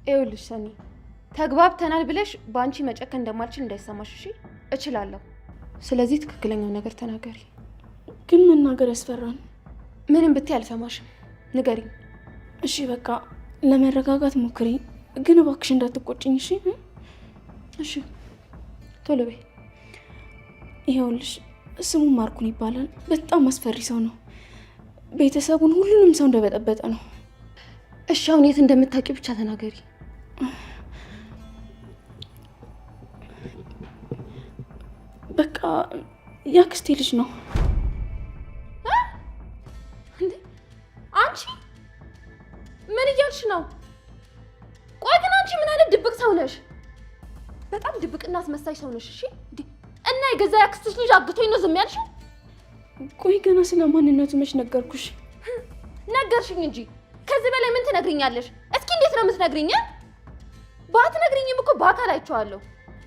ይኸውልሽ ሰኒ፣ ተግባብተናል ብለሽ በአንቺ መጨከን እንደማልችል እንዳይሰማሽ እሺ? እችላለሁ። ስለዚህ ትክክለኛው ነገር ተናገሪ። ግን መናገር ያስፈራል። ምንም ብትይ አልሰማሽም። ንገሪኝ። እሺ በቃ ለመረጋጋት ሞክሪ፣ ግን እባክሽ እንዳትቆጭኝ እሺ? እሺ ቶሎ በይ። ይኸውልሽ ስሙ ማርኩን ይባላል። በጣም አስፈሪ ሰው ነው። ቤተሰቡን ሁሉንም ሰው እንደበጠበጠ ነው። እሺ አሁን የት እንደምታውቂ ብቻ ተናገሪ። በቃ የአክስቴ ልጅ ነው። እንዴ አንቺ ምን እያልሽ ነው? ቆይ ግን አንቺ ምን አይነት ድብቅ ሰው ነሽ? በጣም ድብቅና አስመሳይ ሰው ነሽ። እሺ እንዴ እና የገዛ ያክስትሽ ልጅ አግቶኝ ነው ዝም ያልሽው? ቆይ ገና ስለ ማንነቱ መች ነገርኩሽ? ነገርሽኝ እንጂ ከዚህ በላይ ምን ትነግሪኛለሽ? እስኪ እንዴት ነው የምትነግሪኝ? ባትነግሪኝም እኮ በአካል አይቼዋለሁ።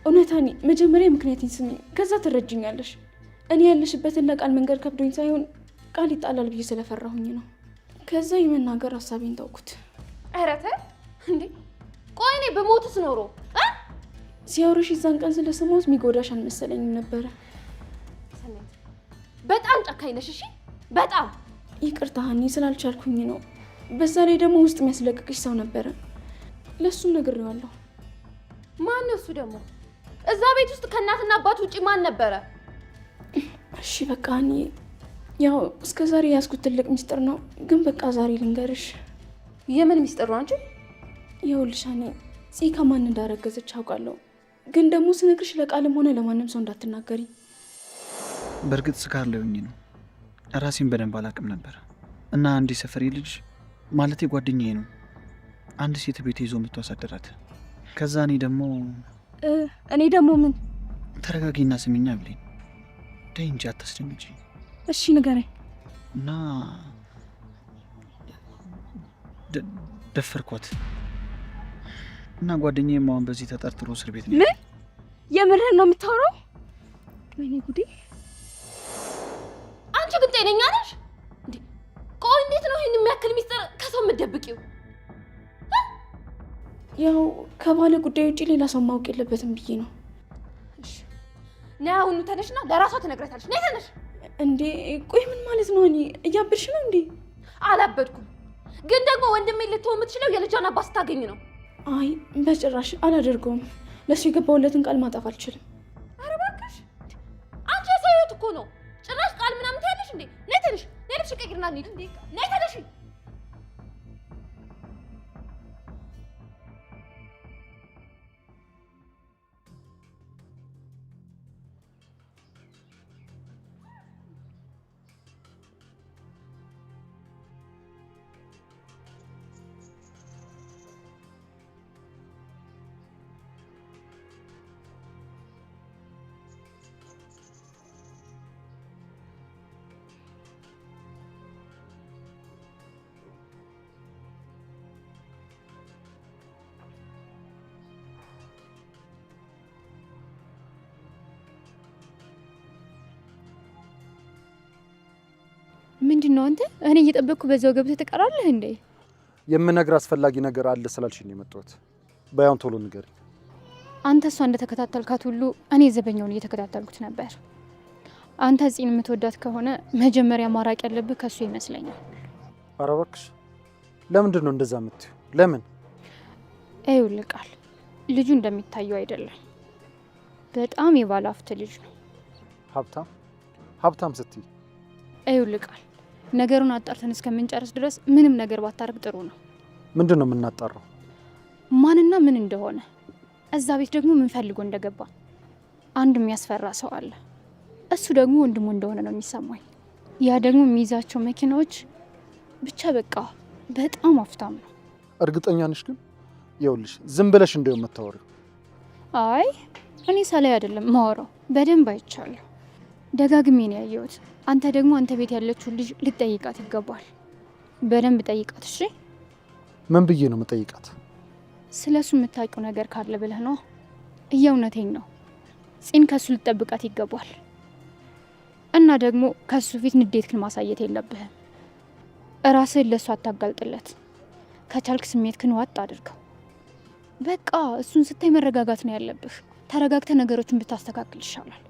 እውነታኒ መጀመሪያ ምክንያቴን ስሚኝ፣ ከዛ ትረጅኛለሽ። እኔ ያለሽበትን ለቃል መንገድ ከብዶኝ ሳይሆን ቃል ይጣላል ብዬ ስለፈራሁኝ ነው። ከዛ የመናገር ሀሳቤን ታውኩት። ኧረ ተይ እንዴ! ቆይ እኔ በሞትስ ኖሮ እ ሲያወሩሽ የዛን ቀን ስለሰማሁት የሚጎዳሽ አልመሰለኝም ነበረ። ሰናይት በጣም ጨካኝ ነሽ። እሺ በጣም ይቅርታ ሀኒ፣ ስላልቻልኩኝ ነው። በዛ ላይ ደግሞ ውስጥ የሚያስለቅቅሽ ሰው ነበረ። ለእሱም ነግሬዋለሁ። ማን ነው እሱ ደግሞ? እዛ ቤት ውስጥ ከእናትና አባት ውጪ ማን ነበረ? እሺ በቃ ሀኒ፣ ያው እስከ ዛሬ ያዝኩት ትልቅ ሚስጥር ነው፣ ግን በቃ ዛሬ ልንገርሽ። የምን ሚስጥር ነው አንቺ? ይኸውልሽ ሀኒ፣ ጽ ከማን እንዳረገዘች አውቃለሁ፣ ግን ደግሞ ስነግርሽ ለቃልም ሆነ ለማንም ሰው እንዳትናገሪ። በእርግጥ ስካር ላይ ሆኜ ነው፣ ራሴን በደንብ አላውቅም ነበር። እና አንድ የሰፈሬ ልጅ ማለቴ ጓደኛዬ ነው አንድ ሴት ቤት ይዞ መጥቶ አሳደራት። ከዛ እኔ ደግሞ እኔ ደግሞ ምን? ተረጋጊና ስሚኛ ብሌን፣ ተይ እንጂ አታስደንግጪ። እሺ ንገረኝ። እና ደፈርኳት እና ጓደኛዬም አሁን በዚህ ተጠርጥሮ እስር ቤት ነው። ምን? የምርህን ነው የምታወራው? ወይኔ ጉዴ! አንቺ ግን ጤነኛ ነሽ እንዴ? ቆይ እንዴት ነው ይሄን የሚያክል ሚስጥር ከሰው የምትደብቂው? ያው ከባለ ጉዳይ ውጭ ሌላ ሰው ማወቅ የለበትም ብዬ ነው። እሺ ነይ አሁኑ ተነሽና ለራሷ ትነግረታለሽ። ነይ ተነሽ። እንዴ ቆይ ምን ማለት ነው? እኔ እያበድሽ ነው እንዴ? አላበድኩም፣ ግን ደግሞ ወንድሜ ልትሆን የምትችለው የልጇን አባት ስታገኝ ነው። አይ በጭራሽ አላደርገውም። ለእሱ የገባሁለትን ቃል ማጠፍ አልችልም። ኧረ እባክሽ አንቺ የሰው ህይወት እኮ ነው። ጭራሽ ቃል ምናምን ትያለሽ እንዴ? ነይ ተነሽ፣ ነይ ልብሽ ቀይርና እንሂድ። ነይ ተነሽ። ምንድን ነው አንተ? እኔ እየጠበቅኩ በዛው ገብተህ ትቀራለህ እንዴ? የምነግር አስፈላጊ ነገር አለ ስላልሽኝ ነው የመጣሁት። ባይሆን ቶሎ ንገሪኝ። አንተ እሷ እንደተከታተልካት ሁሉ እኔ ዘበኛውን እየተከታተልኩት ነበር። አንተ ጺን የምትወዳት ከሆነ መጀመሪያ ማራቅ ያለብህ ከሱ ይመስለኛል። ኧረ እባክሽ ለምንድን ነው እንደዛ የምትይው? ለምን? ይኸውልህ ቃል ልጁ እንደሚታየው አይደለም። በጣም የባለ ሀብት ልጅ ነው። ሀብታም ሀብታም ስትይ? ይኸውልህ ቃል ነገሩን አጣርተን እስከምንጨርስ ድረስ ምንም ነገር ባታርግ ጥሩ ነው። ምንድን ነው የምናጣራው? ማንና ምን እንደሆነ፣ እዛ ቤት ደግሞ ምን ፈልጎ እንደገባ። አንድ የሚያስፈራ ሰው አለ። እሱ ደግሞ ወንድሙ እንደሆነ ነው የሚሰማኝ። ያ ደግሞ የሚይዛቸው መኪናዎች ብቻ በቃ በጣም ሀብታም ነው። እርግጠኛ ነሽ ግን? ይኸውልሽ ዝም ብለሽ እንደው የምታወሪው። አይ እኔ ሳላይ አይደለም ማወራው፣ በደንብ አይቻለሁ። ደጋግሜ ነው ያየሁት። አንተ ደግሞ አንተ ቤት ያለችውን ልጅ ልትጠይቃት ይገባል። በደንብ ጠይቃት እሺ። ምን ብዬ ነው የምጠይቃት? ስለ እሱ የምታውቂው ነገር ካለ ብለህ ነው። እየእውነቴን ነው። ጺን ከሱ ልትጠብቃት ይገባል። እና ደግሞ ከሱ ፊት ንዴትክን ማሳየት የለብህም። እራስህን ለእሱ አታጋልጥለት። ከቻልክ ስሜትክን ዋጥ አድርገው። በቃ እሱን ስታይ መረጋጋት ነው ያለብህ። ተረጋግተህ ነገሮችን ብታስተካክል ይሻላል።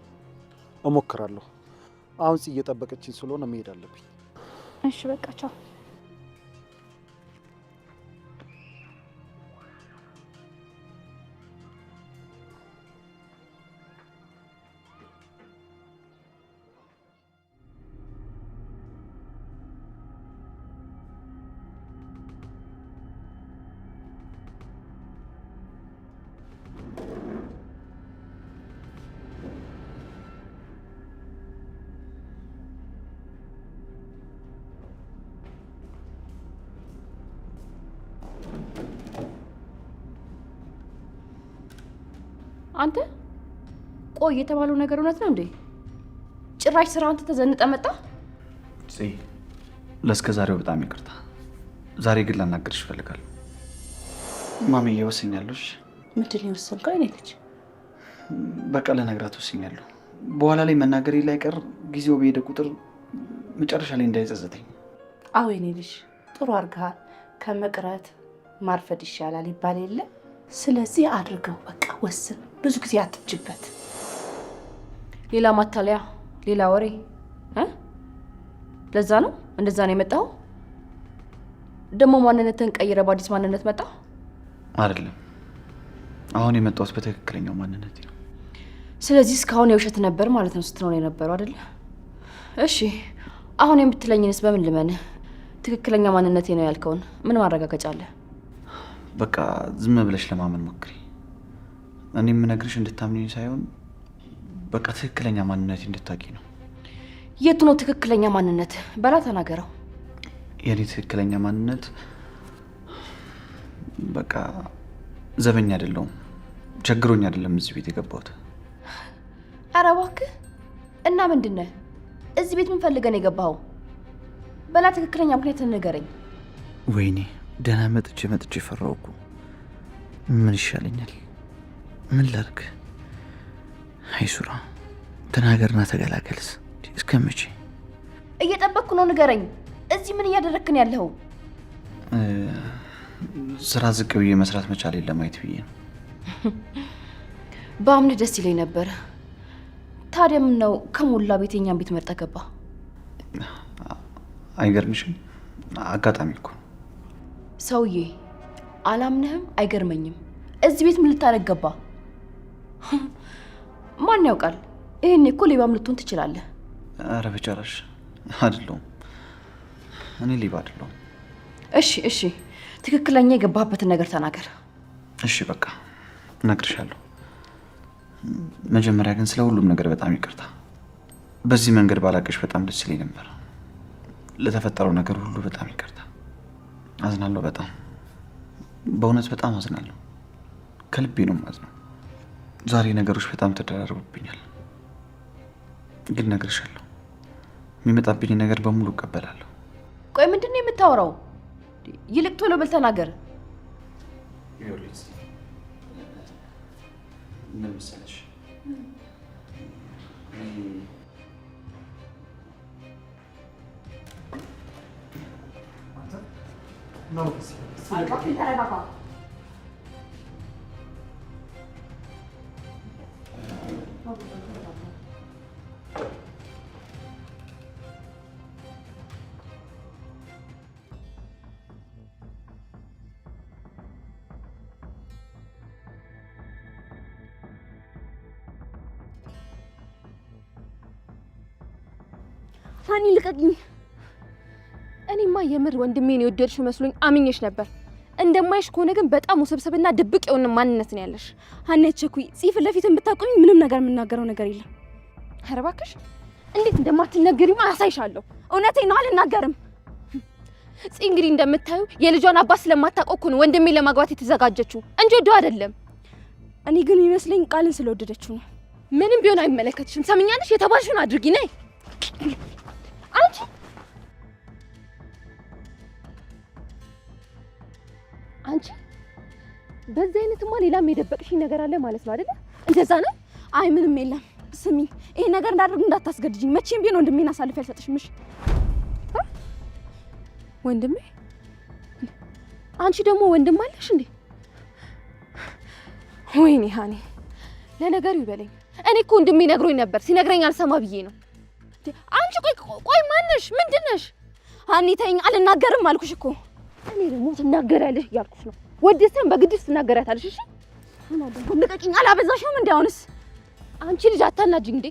እሞክራለሁ። አሁን ጽ እየጠበቀችኝ ስለሆነ መሄድ አለብኝ። እሺ በቃ ቻው። አንተ ቆይ፣ የተባለው ነገር እውነት ነው እንዴ? ጭራሽ ስራ አንተ ተዘንጠ መጣ። ጽ ለእስከ ዛሬው በጣም ይቅርታ። ዛሬ ግን ላናግርሽ እፈልጋለሁ። ማሚዬ ወስኛለሽ። ምንድን ነው የወሰንከው? የእኔ ልጅ በቃ ልነግራት ወስኛለሁ። በኋላ ላይ መናገሬ ላይቀር ጊዜው በሄደ ቁጥር መጨረሻ ላይ እንዳይጸጸተኝ። አዎ የእኔ ልጅ ጥሩ አድርገሃል። ከመቅረት ማርፈድ ይሻላል ይባል የለ። ስለዚህ አድርገው፣ በቃ ወስን። ብዙ ጊዜ አትፍጅበት። ሌላ ማታለያ፣ ሌላ ወሬ እ ለዛ ነው እንደዛ ነው የመጣው። ደግሞ ማንነትን ቀይረ በአዲስ ማንነት መጣ። አይደለም፣ አሁን የመጣሁት በትክክለኛው ማንነት ነው። ስለዚህ እስካሁን የውሸት ነበር ማለት ነው ስትኖር የነበረው አይደለ? እሺ አሁን የምትለኝንስ በምን ልመንህ? ትክክለኛ ማንነቴ ነው ያልከውን ምን ማረጋገጫ አለ? በቃ ዝም ብለሽ ለማመን ሞክሪ። እኔ የምነግርሽ እንድታምኚኝ ሳይሆን በቃ ትክክለኛ ማንነቴ እንድታውቂ ነው። የቱ ነው ትክክለኛ ማንነት? በላ ተናገረው። የእኔ ትክክለኛ ማንነት በቃ ዘበኛ አይደለሁም። ቸግሮኝ አይደለም እዚህ ቤት የገባሁት። ኧረ እባክህ። እና ምንድን ነህ? እዚህ ቤት ምን ፈልገህ ነው የገባኸው? በላ ትክክለኛ ምክንያት ንገረኝ። ወይኔ ደህና መጥቼ መጥቼ ፈራሁ እኮ። ምን ይሻለኛል? ምን ላድርግ? አይ ሱራ ተናገርና ተገላገልስ። እስከ መቼ እየጠበቅኩ ነው? ንገረኝ። እዚህ ምን እያደረግክ ነው ያለኸው? ስራ ዝቅ ብዬ መስራት መቻሌን ለማየት ብዬ ነው። በአምንህ ደስ ይለኝ ነበር። ታዲያ ምን ነው ከሞላ ቤት የእኛን ቤት መርጠህ ገባ? አይገርምሽም? አጋጣሚ እኮ ነው። ሰውዬ አላምንህም። አይገርመኝም። እዚህ ቤት ምን ልታደርግ ገባ? ማን ያውቃል? ይሄኔ እኮ ሌባም ልትሆን ትችላለህ። ኧረ በጭራሽ አይደለሁም። እኔ ሌባ አይደለሁም። እሺ እሺ፣ ትክክለኛ የገባህበትን ነገር ተናገር። እሺ በቃ እነግርሻለሁ። መጀመሪያ ግን ስለ ሁሉም ነገር በጣም ይቅርታ። በዚህ መንገድ ባላቅሽ በጣም ደስ ይለኝ ነበር። ለተፈጠረው ነገር ሁሉ በጣም ይቅርታ። አዝናለሁ። በጣም በእውነት በጣም አዝናለሁ። ከልቤ ነው የማዝነው። ዛሬ ነገሮች በጣም ተደራርቡብኛል፣ ግን እነግርሻለሁ፣ የሚመጣብኝ ነገር በሙሉ እቀበላለሁ። ቆይ ምንድን ነው የምታወራው? ይልቅ ቶሎ በል ተናገር። ምን መሰለሽ ሀኒ ልቀቅኝ። እኔማ የምር ወንድሜን የወደድሽው መስሎኝ አምኜሽ ነበር። እንደማይሽ ከሆነ ግን በጣም ውስብስብና ድብቅ የሆነ ማንነት ነው ያለሽ። ሀኒ አትቸኩይ። ጽ ፊት ለፊት ብታቆሚ ምንም ነገር የምናገረው ነገር የለም። ኧረ እባክሽ እንዴት እንደማትናገሪማ አሳይሻለሁ። እውነቴን ነው፣ አልናገርም። ጽ እንግዲህ እንደምታዩ የልጇን አባት ስለማታውቀው እኮ ነው ወንድሜን ለማግባት የተዘጋጀችው እንጂ ወደው አይደለም። እኔ ግን የሚመስለኝ ቃልን ስለወደደችው ነው። ምንም ቢሆን አይመለከትሽም። ሰምኛለሽ? የተባልሽውን አድርጊ። ነይ አንቺ አንቺ በዚህ አይነትማ ሌላም የደበቅሽኝ ነገር አለ ማለት ነው አይደለ? እንደዛ ነው። አይ ምንም የለም። ስሚ፣ ይሄ ነገር እንዳደርግ እንዳታስገድጂኝ። መቼም ቢሆን ወንድሜን አሳልፌ አልሰጥሽም። እሺ ወንድሜ? አንቺ ደግሞ ወንድም አለሽ እንዴ? ወይኔ ሀኒ፣ ለነገሩ ይበለኝ። እኔ እኮ ወንድሜ ነግሮኝ ነበር፣ ሲነግረኝ አልሰማ ብዬ ነው። አንቺ ቆይ ቆይ፣ ማነሽ? ምንድን ነሽ? ሀኒ ተይኝ፣ አልናገርም አልኩሽ እኮ። እኔ ደግሞ ትናገሪያለሽ እያልኩሽ ነው። ወደሰን በግድሽ ትናገሪያታለሽ። እሺ ልቀቂኝ። አላበዛሽውም እንዴ? አሁንስ አንቺ ልጅ አታናጅኝ እንዴ!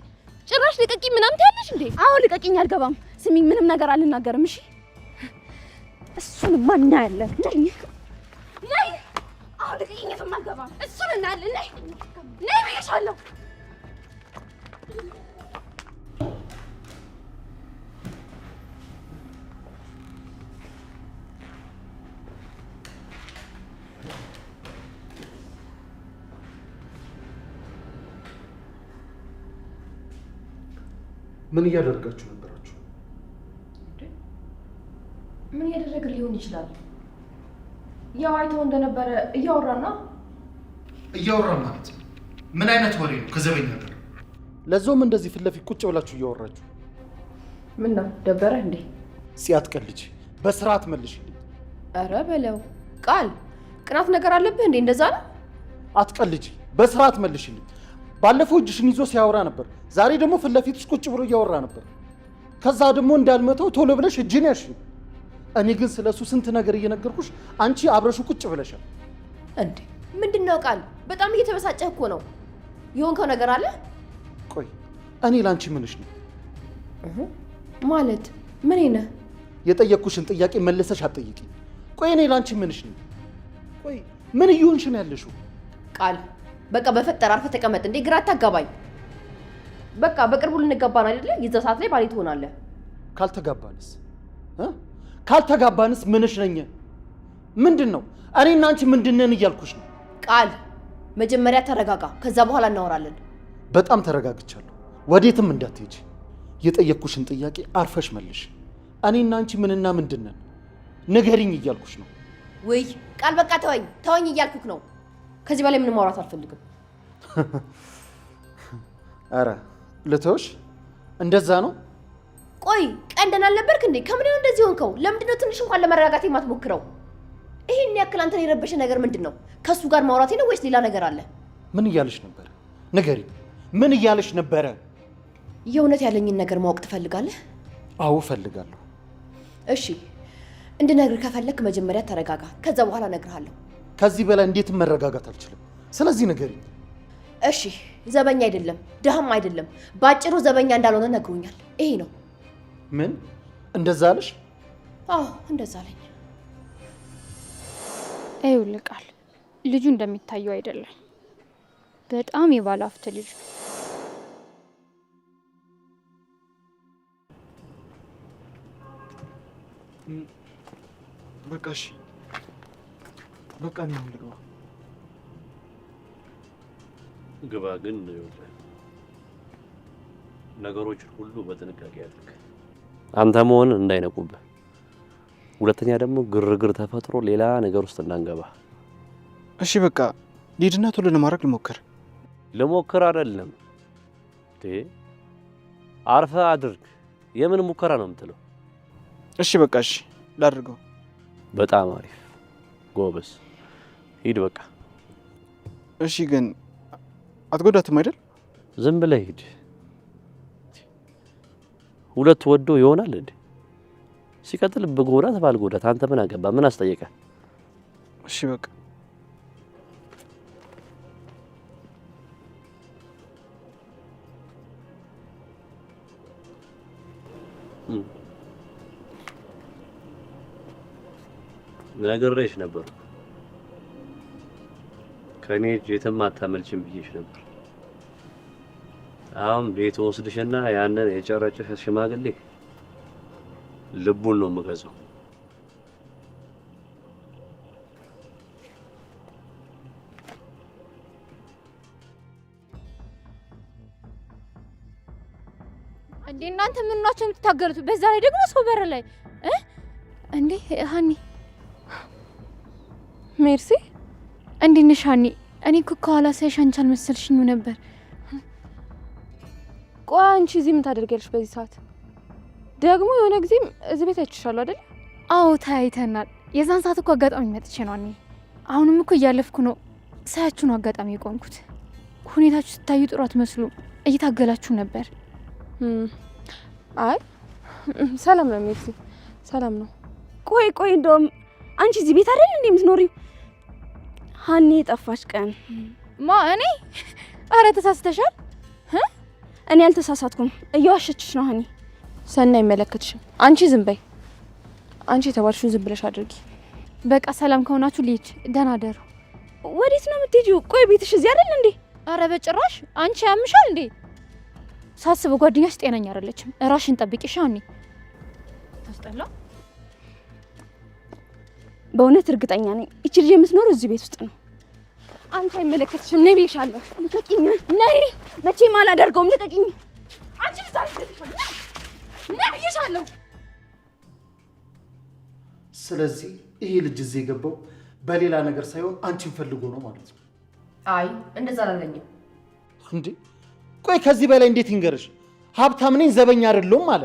ጭራሽ ልቀቂኝ ምናምን ትያለሽ እንዴ? አዎ ልቀቂኝ፣ አልገባም። ስሚኝ፣ ምንም ነገር አልናገርም። እሺ እሱንማ እናያለን። ነይ፣ አሁን ልቀቂኝ፣ የትም አልገባም። እሱን እናያለን። ነይ ነይ ብዬሻለሁ። ምን እያደረጋችሁ ነበራችሁ? ምን እያደረግን ሊሆን ይችላል? ያው አይተው እንደነበረ እያወራና እያወራ ማለት ምን አይነት ወሬ ነው ከዘበኛ ጋር? ለዛውም እንደዚህ ፊት ለፊት ቁጭ ብላችሁ እያወራችሁ። ምን ነው ደበረህ እንዴ? ሲያትቀልጅ በስርዓት መልሽልኝ። ኧረ በለው ቃል፣ ቅናት ነገር አለብህ እንዴ? እንደዛ ነው። አትቀልጂ፣ በስርዓት መልሽልኝ። ባለፈው እጅሽን ይዞ ሲያወራ ነበር። ዛሬ ደግሞ ፊት ለፊትሽ ቁጭ ብሎ እያወራ ነበር። ከዛ ደግሞ እንዳልመተው ቶሎ ብለሽ እጅን ያሽኝ። እኔ ግን ስለሱ ስንት ነገር እየነገርኩሽ አንቺ አብረሽው ቁጭ ብለሻል። እንዴ ምንድን ነው ቃል? በጣም እየተበሳጨህ እኮ ነው። የሆንከው ነገር አለ። ቆይ እኔ ለአንቺ ምንሽ ነው? ማለት ምን ነህ? የጠየቅኩሽን ጥያቄ መለሰሽ አትጠይቂኝ። ቆይ እኔ ለአንቺ ምንሽ ነው? ቆይ ምን እየሆንሽ ነው ያለሽው? ቃል በቃ በፈጠረ አርፈህ ተቀመጥ። እንዴ ግራ አታጋባኝ። በቃ በቅርቡ ልንጋባ ነው አይደለ? የዛ ሰዓት ላይ ባሌ ትሆናለህ። ካልተጋባንስ እ ካልተጋባንስ ምንሽ ነኝ? ምንድን ነው እኔና አንቺ ምንድን ነን እያልኩሽ ነው። ቃል መጀመሪያ ተረጋጋ፣ ከዛ በኋላ እናወራለን። በጣም ተረጋግቻለሁ። ወዴትም እንዳትሄጂ። የጠየቅኩሽን ጥያቄ አርፈሽ መልሽ። እኔና አንቺ ምንና ምንድን ነን ንገሪኝ እያልኩሽ ነው። ውይ ቃል በቃ ተወኝ ተወኝ እያልኩክ ነው። ከዚህ በላይ ምንም ማውራት አልፈልግም። ኧረ ልተውሽ? እንደዛ ነው። ቆይ ቀን ደህና አልነበርክ እንዴ? ከምን ነው እንደዚህ ሆንከው? ለምንድን ነው ትንሽ እንኳን ለመረጋጋት የማትሞክረው? ይሄን ያክል አንተን የረበሸ ነገር ምንድን ነው? ከእሱ ጋር ማውራቴ ነው ወይስ ሌላ ነገር አለ? ምን እያለሽ ነበረ? ንገሪኝ፣ ምን እያለሽ ነበረ? የእውነት ያለኝን ነገር ማወቅ ትፈልጋለህ? አዎ እፈልጋለሁ። እሺ እንድነግርህ ከፈለክ መጀመሪያ ተረጋጋ፣ ከዛ በኋላ እነግርሃለሁ። ከዚህ በላይ እንዴትም መረጋጋት አልችልም። ስለዚህ ንገሪኝ። እሺ ዘበኛ አይደለም፣ ድሃም አይደለም። ባጭሩ ዘበኛ እንዳልሆነ ነግሮኛል። ይሄ ነው። ምን እንደዛ አለሽ? አዎ እንደዛ አለኝ። ይኸውልህ ቃል፣ ልጁ እንደሚታየው አይደለም። በጣም የባለ ሀብት ልጅ ነው። በቃ እሺ፣ በቃ እኔ አሁን ልግባ። ግባ። ግን ይኸውልህ ነገሮችን ሁሉ በጥንቃቄ አድርግ። አንተ መሆን እንዳይነቁብህ። ሁለተኛ ደግሞ ግርግር ተፈጥሮ ሌላ ነገር ውስጥ እንዳንገባ። እሺ በቃ ልሂድና ቶሎ ለማድረግ ልሞክር። ልሞክር አይደለም አርፈህ አድርግ። የምን ሙከራ ነው የምትለው? እሺ በቃ እሺ ላድርገው። በጣም አሪፍ ጎበዝ። ሂድ በቃ። እሺ ግን አትጎዳትም አይደል? ዝም ብለህ ሂድ። ሁለት ወዶ ይሆናል እንዴ? ሲቀጥል በጎዳት ባልጎዳት አንተ ምን አገባ? ምን አስጠየቀ? እሺ በቃ ነግሬሽ ነበር። ከኔ እጅ የትም አታመልጭም ብዬሽ ነበር። አሁን ቤት ወስድሽና ያንን የጨረጨሽ ሽማግሌ ልቡን ነው የምገዛው። እንዴ እናንተ ምን ናችሁ የምትታገሉት? በዛ ላይ ደግሞ ሰው በር ላይ እ እንዴ ሀኒ ሜርሲ፣ እንዴት ነሽ ሀኒ? እኔ እኮ ከኋላ ሳይሽ አንቺ አልመሰልሽኝም ነበር። ቆይ አንቺ እዚህ ምን ታደርጊያለሽ በዚህ ሰዓት? ደግሞ የሆነ ጊዜም እዚህ ቤት አይቼሻለሁ አይደል? አዎ ተያይተናል። የዛን ሰዓት እኮ አጋጣሚ መጥቼ ነው። እኔ አሁንም እኮ እያለፍኩ ነው። ሳያችሁ ነው አጋጣሚ የቆምኩት። ሁኔታችሁ ስታዩ ጥሩ አትመስሉ፣ እየታገላችሁ ነበር። አይ ሰላም ነው ሜርሲ፣ ሰላም ነው። ቆይ ቆይ፣ እንደውም አንቺ እዚህ ቤት አይደል እንዴ የምትኖሪው? ሀኒ የጠፋች ቀን ማ እኔ? አረ ተሳስተሻል። እኔ አልተሳሳትኩም፣ እየዋሸችሽ ነው ሀኒ። ሰና አይመለከትሽም። አንቺ ዝም በይ። አንቺ የተባልሽውን ዝም ብለሽ አድርጊ። በቃ ሰላም ከሆናችሁ ልሂድ። ደህና ደሩ። ወዴት ነው የምትሄጂው? ቆይ ቤትሽ እዚህ አይደል እንዴ? አረ በጭራሽ። አንቺ ያምሻል እንዴ? ሳስበው ጓደኛሽ ጤነኛ አይደለችም። እራሽን ጠብቂ ሻኒ። ታስጠላ። በእውነት እርግጠኛ ነኝ ይቺ ልጅ የምትኖረው እዚህ ቤት ውስጥ ነው። አንቺ አይመለከትሽም። ነይ ብዬሻለሁ። ልቀቂኝ! ነይ! መቼም አላደርገውም። ልቀቂኝ! አንቺ ነይ ብዬሻለሁ። ስለዚህ ይሄ ልጅ እዚህ የገባው በሌላ ነገር ሳይሆን አንቺን ፈልጎ ነው ማለት ነው። አይ እንደዛ አላለኝም። እንዴ ቆይ ከዚህ በላይ እንዴት ይንገርሽ? ሀብታም ነኝ ዘበኛ አይደለሁም አለ።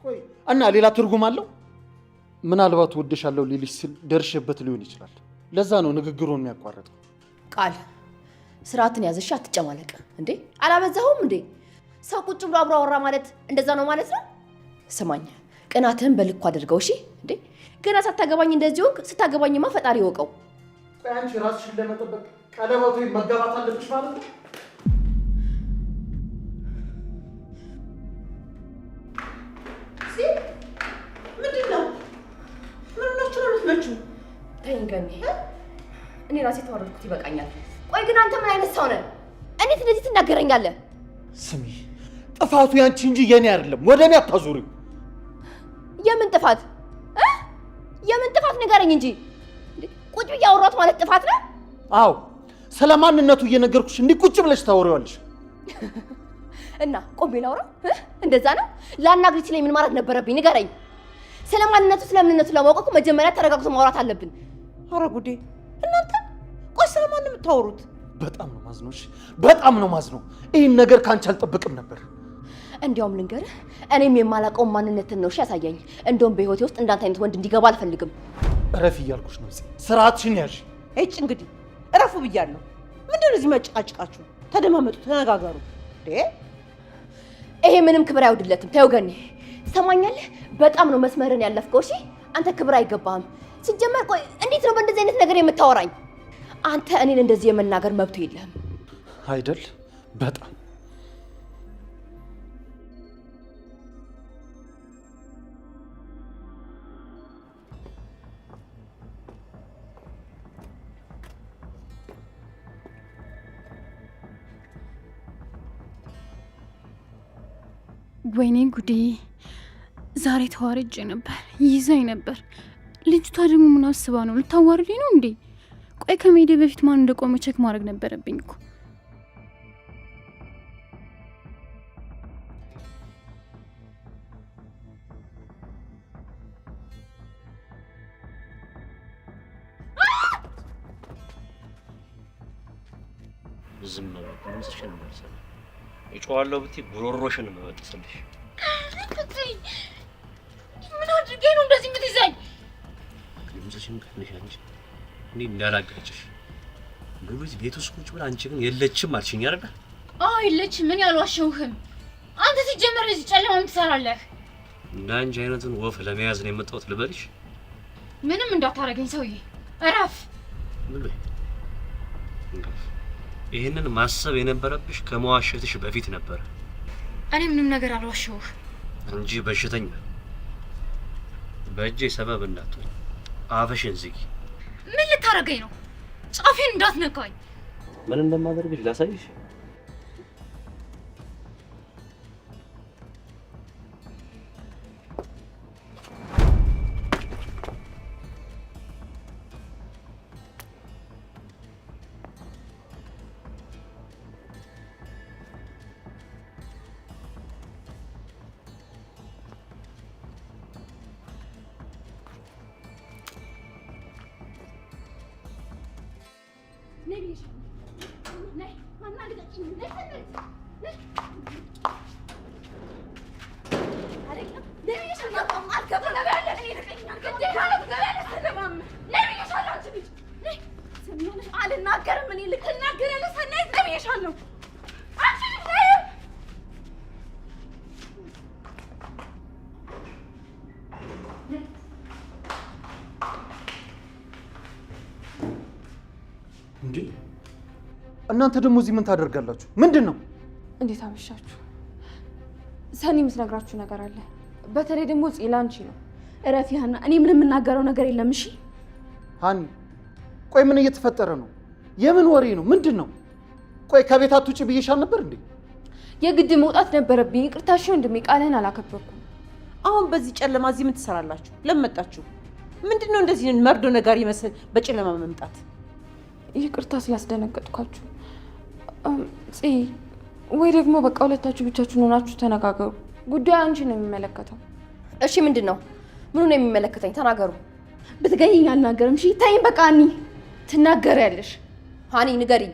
ቆይ እና ሌላ ትርጉም አለው? ምናልባት ወድሻለሁ ሊልሽ ሲል ደርሼበት ሊሆን ይችላል። ለዛ ነው ንግግሩን የሚያቋርጠው። ቃል ስርዓትን ያዝሽ፣ አትጨማለቅ። እንዴ አላበዛሁም እንዴ? ሰው ቁጭ ብሎ አብሮ አወራ ማለት እንደዛ ነው ማለት ነው? ስማኝ፣ ቅናትህን በልኩ አድርገው እሺ። እንዴ ገና ሳታገባኝ እንደዚህ ሆንክ። ስታገባኝማ ፈጣሪ ይወቀው። ቆይ አንቺ ራስሽን ለመጠበቅ ቀለበቱ መገባት አለብሽ ማለት ነው? ምንድን ነው? ምን ሆናችሁ ነው የምትመጪው? ተይኝ ገኒ፣ እኔ ራሴ ተዋረድኩት፣ ይበቃኛል። ቆይ ግን አንተ ምን አይነት ሰው ነህ? እንዴት እንደዚህ ትናገረኛለህ? ስሚ፣ ጥፋቱ ያንቺ እንጂ የኔ አይደለም። ወደ እኔ አታዙሪው። የምን ጥፋት የምን ጥፋት ንገረኝ እንጂ። ቁጭ ብዬ አወራሁት ማለት ጥፋት ነው? አዎ፣ ስለ ማንነቱ እየነገርኩሽ እንዲህ ቁጭ ብለሽ ታወሪዋለሽ። እና ቆሜ ላውራ? እንደዛ ነው? ላናግርሽ ላይ ምን ማድረግ ነበረብኝ? ንገረኝ። ስለ ማንነቱ ስለ ምንነቱ ለማወቅ እኮ መጀመሪያ ተረጋግቶ ማውራት አለብን። ኧረ ጉዴ! እናንተ ቆይ ስለማን ነው የምታወሩት? በጣም ነው ማዝነው። እሺ፣ በጣም ነው ማዝነው። ይህን ነገር ከአንቺ አልጠብቅም ነበር። እንዲያውም ልንገርህ፣ እኔም የማላውቀውን ማንነትን ነው እሺ ያሳየኝ። እንደውም በህይወቴ ውስጥ እንዳንተ አይነት ወንድ እንዲገባ አልፈልግም። እረፊ እያልኩሽ ነው። ስርዓትሽን ያዥ። እጭ እንግዲህ እረፉ ብያለሁ። ምንድን ነው እዚህ መጨቃጭቃችሁ? ተደማመጡ፣ ተነጋገሩ። ይሄ ምንም ክብር አይወድለትም። ተይው ገኒ፣ ትሰማኛለህ? በጣም ነው መስመርን ያለፍከው። እሺ አንተ ክብር አይገባህም። ሲጀመር ቆይ እንዴት ነው በእንደዚህ አይነት ነገር የምታወራኝ? አንተ እኔን እንደዚህ የመናገር መብቱ የለህም አይደል? በጣም ወይኔ ጉዴ! ዛሬ ተዋርጄ ነበር፣ ይዛኝ ነበር። ልጅቷ ደግሞ ምን አስባ ነው? ልታዋርደኝ ነው እንዴ? ቆይ ከመሄዴ በፊት ማን እንደቆመ check ማድረግ ነበረብኝ እኮ። ዝም በይ፣ ድምፅሽን እንዳልሰማ። እጮዋለሁ ብትይ ጉሮሮሽን የምበጥስልሽ። ምን አድርጌ ነው እንደዚህ የምትይዘኝ? ድምፅሽን ቀንሽ አንቺ፣ እኔ እንዳላጋጭሽ። ሉሊት ቤት ውስጥ ቁጭ ብላ አንቺ ግን የለችም አልሽኝ አይደል? አዎ የለችም። እኔ አልዋሸሁህም። አንተ ሲጀመር እዚህ ጨለማ ምን ትሰራለህ? እንደ አንቺ አይነቱን ወፍ ለመያዝ ነው የመጣሁት ልበልሽ? ምንም እንዳታረገኝ ሰውዬ፣ እረፍ። ይህንን ማሰብ የነበረብሽ ከመዋሸትሽ በፊት ነበር። እኔ ምንም ነገር አልዋሸሁህ እንጂ በሽተኛ በእጄ ሰበብ እንዳትሆኝ። አፍሽን ዝጊ። ምን ልታረገኝ ነው? ጫፌን እንዳትነካኝ። ምን እንደማደርግሽ ላሳይሽ። አልናገርም። እኔ ብዬሻለሁ። አንቺ ልጅ ነይ። እንዴ እናንተ ደግሞ እዚህ ምን ታደርጋላችሁ? ምንድን ነው? እንዴት አመሻችሁ? ሰኒ የምትነግራችሁ ነገር አለ። በተለይ ደግሞ ጽ ላንቺ ነው። እረፊ ሀና፣ እኔ ምንም የምናገረው ነገር የለም። እሺ ሀኒ፣ ቆይ ምን እየተፈጠረ ነው? የምን ወሬ ነው? ምንድን ነው? ቆይ ከቤት አትውጪ ብዬሻል ነበር እንዴ? የግድ መውጣት ነበረብኝ። ይቅርታ እሺ ወንድሜ፣ ቃልህን አላከበርኩም። አሁን በዚህ ጨለማ እዚህ ምን ትሰራላችሁ? ለምን መጣችሁ? ምንድን ነው እንደዚህ መርዶ ነጋሪ ይመስል በጨለማ መምጣት? ይቅርታ ስላስደነገጥኳችሁ ጽ ወይ ደግሞ በቃ ሁለታችሁ ብቻችሁን ሆናችሁ ተነጋገሩ። ጉዳዩ አንቺ ነው የሚመለከተው። እሺ ምንድን ነው? ምኑ ነው የሚመለከተኝ? ተናገሩ። ብትገይኝ አልናገርም። እሺ ተይኝ በቃ። ሀኒ ትናገሪያለሽ። ሀኒ ንገሪኝ።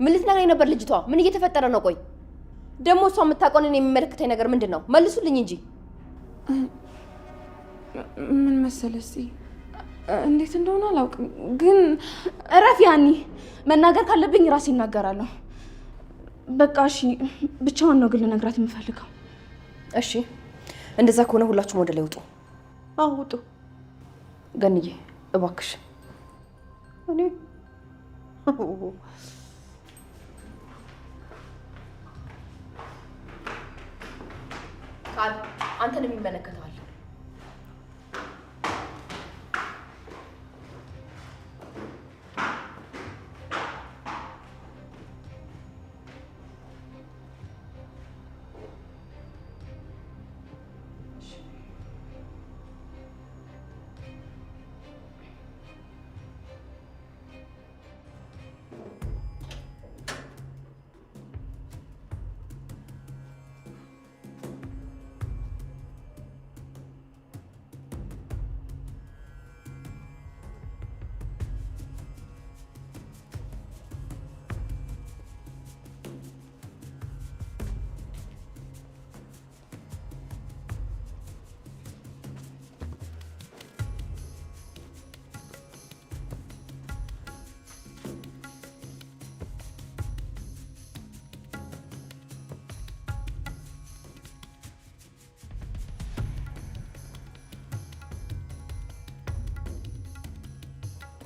ምን ልትነግረኝ ነበር ልጅቷ? ምን እየተፈጠረ ነው? ቆይ ደግሞ እሷ የምታውቀውን እኔን የሚመለከተኝ ነገር ምንድን ነው? መልሱልኝ እንጂ። ምን መሰለህ ጽ እንዴት እንደሆነ አላውቅም፣ ግን እረፊ ሀኒ። መናገር ካለብኝ ራሴ እናገራለሁ። በቃ እሺ፣ ብቻዋን ነው ግን ልነግራት የምፈልገው። እሺ እንደዛ ከሆነ ሁላችሁም ወደ ላይ ውጡ። አዎ ውጡ። ገንዬ እባክሽ። እኔ ቃል አንተንም ይመለከተዋል።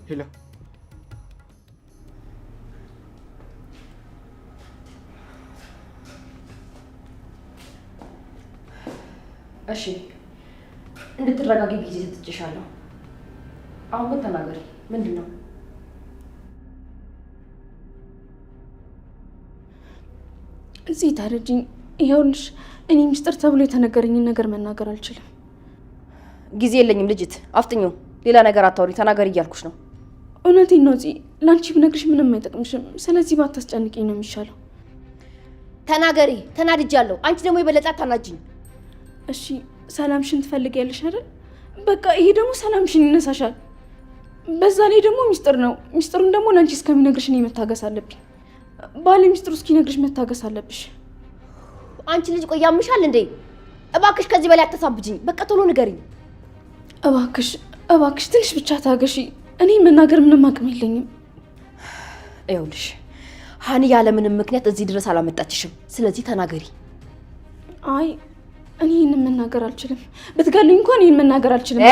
Hello፣ እሺ እንድትረጋጊ ጊዜ ሰጥቼሻለሁ። አሁን ግን ተናገሪ። ምንድን ነው? እዚህ ታረጅኝ። ይኸውልሽ እኔ ምስጢር ተብሎ የተነገረኝን ነገር መናገር አልችልም። ጊዜ የለኝም ልጅት፣ አፍጥኙ። ሌላ ነገር አታውሪ፣ ተናገሪ እያልኩሽ ነው። እውነቴን ነው ጽ፣ ለአንቺ ብነግርሽ ምንም አይጠቅምሽም። ስለዚህ ባታስጨንቂኝ ነው የሚሻለው። ተናገሪ። ተናድጃለሁ። አንቺ ደግሞ የበለጠ አታናጅኝ። እሺ ሰላምሽን ትፈልጊያለሽ አይደል? በቃ ይሄ ደግሞ ሰላምሽን ይነሳሻል። በዛ ላይ ደግሞ ሚስጥር ነው። ሚስጥሩን ደግሞ ለአንቺ እስከሚነግርሽ እኔ መታገስ አለብኝ። ባለ ሚስጥሩ እስኪነግርሽ መታገስ አለብሽ። አንቺ ልጅ ቆይ ያምሻል እንዴ? እባክሽ ከዚህ በላይ አታሳብጅኝ። በቃ ቶሎ ንገሪኝ። እባክሽ እባክሽ ትንሽ ብቻ ታገሺ። እኔ መናገር ምንም አቅም የለኝም። ይኸውልሽ ሀኒ ያለምንም ምክንያት እዚህ ድረስ አላመጣችሽም። ስለዚህ ተናገሪ። አይ እኔ ይህንን መናገር አልችልም። ብትገልኝ እንኳን ይህን መናገር አልችልም።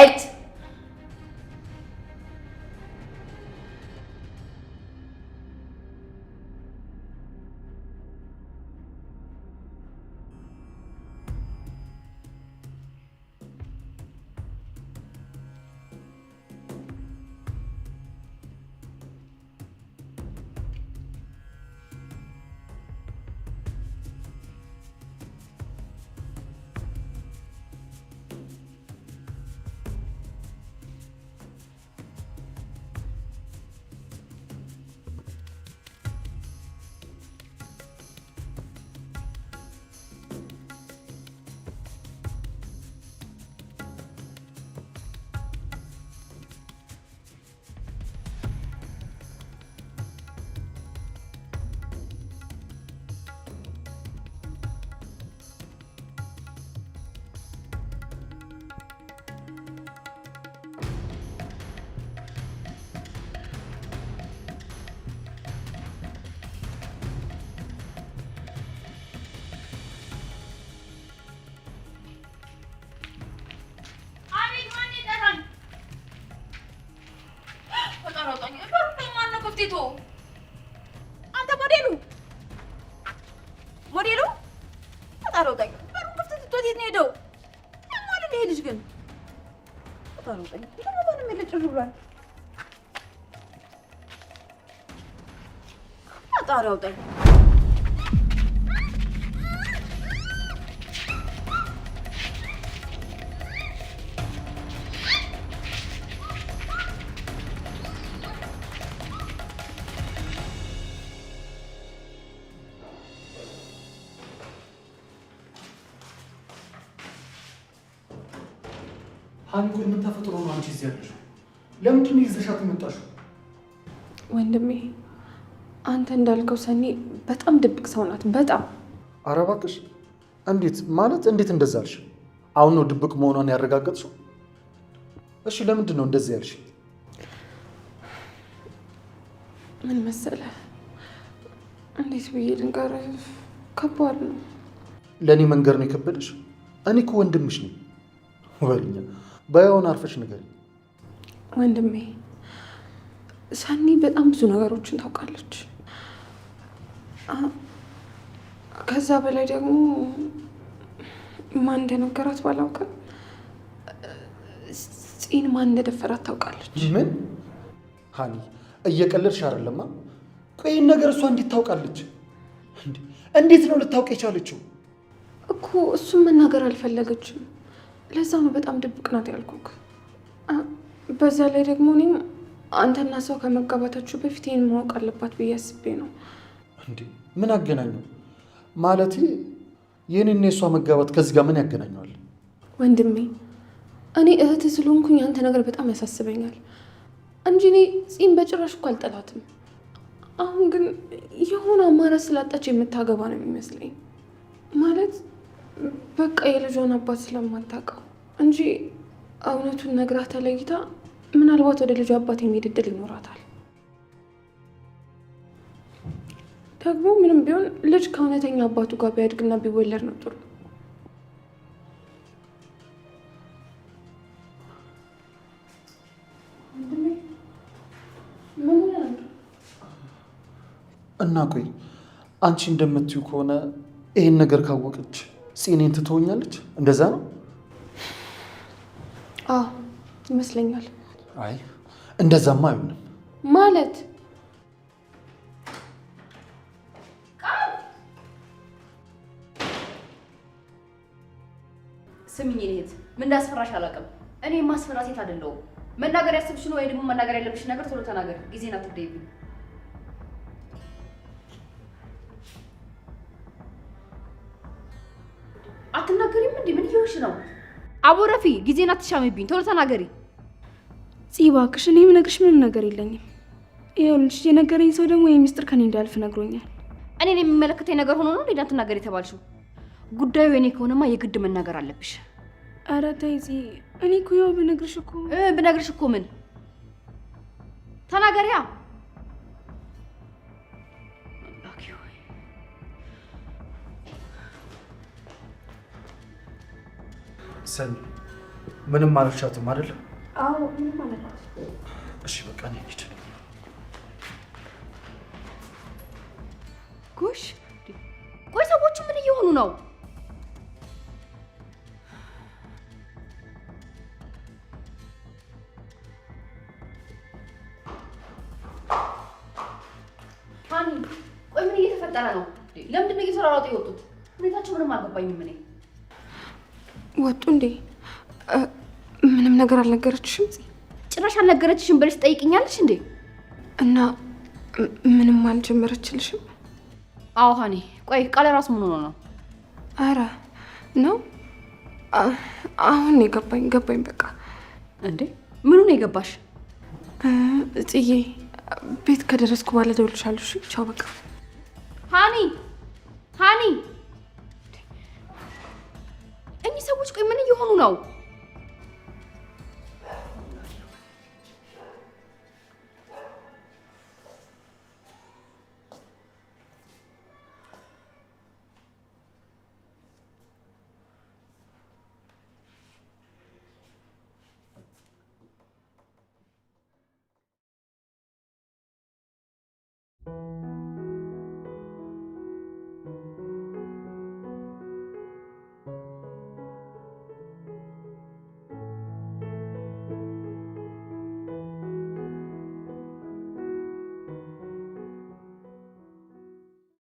ክፍት የተወው? አንተ ሞዴሉ ሞዴሉ ፈጣሪ አውጣኝ። በሩን ክፍት ትቶት የት ነው የሄደው? ያሟል እንደ ይሄ ልጅ ግን ፈጣሪ አውጣኝ። ደግሞ ማንም የለ ጭር ብሏል። ፈጣሪ አውጣኝ። ሀኒ ቆይ ምን ተፈጥሮ ነው አንቺ እዚህ ያለሽው? ለምንድን ነው ይዘሻት የመጣሽው? ወንድሜ አንተ እንዳልከው ሰኒ በጣም ድብቅ ሰው ናት። በጣም። ኧረ እባክሽ እንዴት ማለት እንዴት እንደዛ አልሽ? አሁን ነው ድብቅ መሆኗን ያረጋገጥሽው? እሺ ለምንድን ነው እንደዚህ ያልሽ? ምን መሰለህ፣ እንዴት ብዬ ልንገርህ፣ ከባድ ነው። ለእኔ መንገር ነው የከበደሽ? እኔ እኮ ወንድምሽ ነኝ። ወሬኛ ባይሆን አርፈሽ ንገሪኝ። ወንድሜ ሰኒ በጣም ብዙ ነገሮችን ታውቃለች። ከዛ በላይ ደግሞ ማን እንደነገራት ባላውቅም ፂን ማን እንደደፈራት ታውቃለች። ምን ሀኒ እየቀለድሽ አይደለማ? ቆይ ይህን ነገር እሷ እንዴት ታውቃለች? እንዴት ነው ልታውቅ የቻለችው? እኮ እሱም መናገር አልፈለገችም። ለዛ ነው በጣም ድብቅ ናት ያልኩክ። በዛ ላይ ደግሞ እኔም አንተና ሰው ከመጋባታችሁ በፊት ይህን ማወቅ አለባት ብዬ አስቤ ነው። እንዴ ምን አገናኘው? ማለቴ የኔና የእሷ መጋባት ከዚህ ጋር ምን ያገናኘዋል? ወንድሜ እኔ እህት ስለሆንኩኝ አንተ ነገር በጣም ያሳስበኛል እንጂ እኔ ፂም በጭራሽ እኮ አልጠላትም። አሁን ግን የሆነ አማራጭ ስላጣች የምታገባ ነው የሚመስለኝ። ማለት በቃ የልጇን አባት ስለማታውቀው እንጂ እውነቱን ነግራ ተለይታ ምናልባት ወደ ልጇ አባት የሚሄድ እድል ይኖራታል። ደግሞ ምንም ቢሆን ልጅ ከእውነተኛ አባቱ ጋር ቢያድግና ቢወለድ ነው ጥሩ። እና ቆይ አንቺ እንደምትዩ ከሆነ ይሄን ነገር ካወቀች ፂኔን ትተወኛለች? እንደዛ ነው? አዎ ይመስለኛል። አይ እንደዛማ አይሆንም። ማለት ስሚኝ የኔ እህት፣ ምን እንዳስፈራሽ አላውቅም። እኔ የማስፈራ ሴት አይደለሁም። መናገር ያሰብሽን ወይ ደግሞ መናገር ያለብሽን ነገር ቶሎ ተናገሪ። ጊዜን አትግደይብኝ። አትናገሪም እንዴ? ምን እየሆንሽ ነው? አቦረፊ ጊዜን አትሻሚብኝ። ቶሎ ተናገሪ። ፂ እባክሽ፣ እኔ የምነግርሽ ምንም ነገር የለኝም። ይኸውልሽ የነገረኝ ሰው ደግሞ ይህ ሚስጥር ከኔ እንዳያልፍ ነግሮኛል። እኔን የሚመለከተኝ ነገር ሆኖ ነው እንዴ እንዳትናገሪ የተባልሽው? ጉዳዩ የኔ ከሆነማ የግድ መናገር አለብሽ። ኧረ ተይ ፂ፣ እኔ እኮ ያው ብነግርሽ እኮ ብነግርሽ እኮ ምን ተናገሪያ። ሰኒ ምንም አልሻትም አይደል? አዎ ምንም አላልኳትም። እሺ በቃ እኔ እንሂድ። ጎሽ፣ ቆይ ሰዎቹ ምን እየሆኑ ነው? ሀኒ፣ ቆይ ምን እየተፈጠረ ነው? ለምንድን ነው እየተሯሯጡ የወጡት? ሁኔታቸው ምንም አልገባኝም እኔ። ወጡ እንዴ? ምንም ነገር አልነገረችሽም? ጭራሽ አልነገረችሽም ብለሽ ትጠይቅኛለሽ እንዴ? እና ምንም አልጀመረችልሽም? አዎ ሀኒ፣ ቆይ ቃል ራሱ ምን ሆኖ ነው? አረ ነው አሁን የገባኝ ገባኝ። በቃ እንዴ ምኑ ነው የገባሽ? ጽዬ ቤት ከደረስኩ በኋላ እደውልልሻለሁ። እሺ ቻው። በቃ ሀኒ ሀኒ፣ እኚህ ሰዎች ቆይ ምን እየሆኑ ነው?